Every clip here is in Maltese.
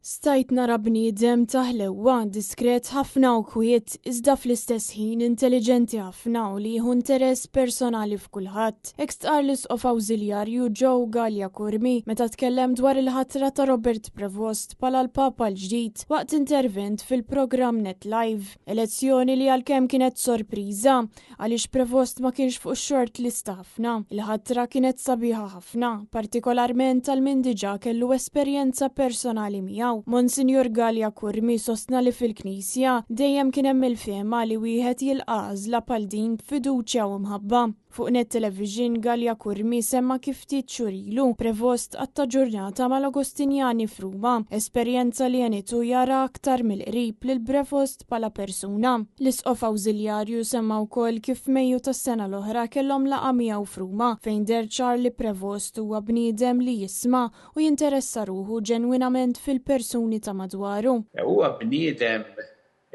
Stajt nara bniedem ta' ħlewwa, diskret ħafna u kwiet, iżda fl-istess ħin intelliġenti ħafna u li jieħu interess personali f'kulħadd. Hekk stqarr l-Isqof Awżiljarju Joe Galea Curmi meta tkellem dwar il-ħatra ta' Robert Prevost bħala l-Papa l-ġdid waqt intervent fil-programm Net Live. Elezzjoni li għalkemm kienet sorpriża, għaliex Prevost ma kienx fuq ix-short list ħafna. Il-ħatra kienet sabiħa ħafna, partikolarment għal min diġà kellu esperjenza personali miegħu. Monsinjur Galea Curmi sostna li fil-Knisja dejjem kien hemm il-fehma li wieħed jilqa' għażla bħal din b'fiduċja u mħabba. Fuq Net Television, Galea Curmi semma kif ftit xhur ilu, Prevost qatta' ġurnata mal-Agostinjani f'Ruma, esperjenza li għenitu jara aktar mill-qrib lil Prevost bħala persuna. L-Isqof Awżiljarju semma wkoll kif f'Mejju tas-sena l-oħra kellhom laqgħa miegħu f'Ruma, fejn deher ċar li Prevost huwa bniedem li jisma' u jinteressa ruħu ġenwinament fil-persuni ta' madwaru. Huwa bniedem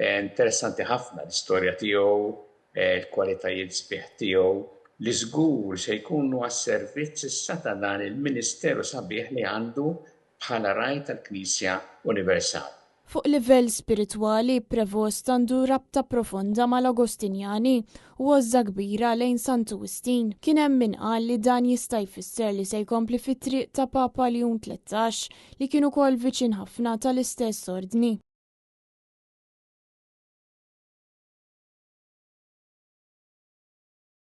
Interessanti ħafna l-istorja tiegħu, il-kwalitajiet sbieħ tiegħu li żgur se jkunu għas-servizz issa ta' dan il-ministeru sabiħ li għandu bħala ragħaj tal-Knisja Universali. Fuq livell spiritwali, Prevost għandu rabta profonda mal-Agostinjani u għożża kbira lejn Santu Wistin. Kien hemm min qal li dan jista' jfisser li se jkompli fit-triq ta' Papa Ljun 13 li kien ukoll viċin ħafna tal-istess ordni.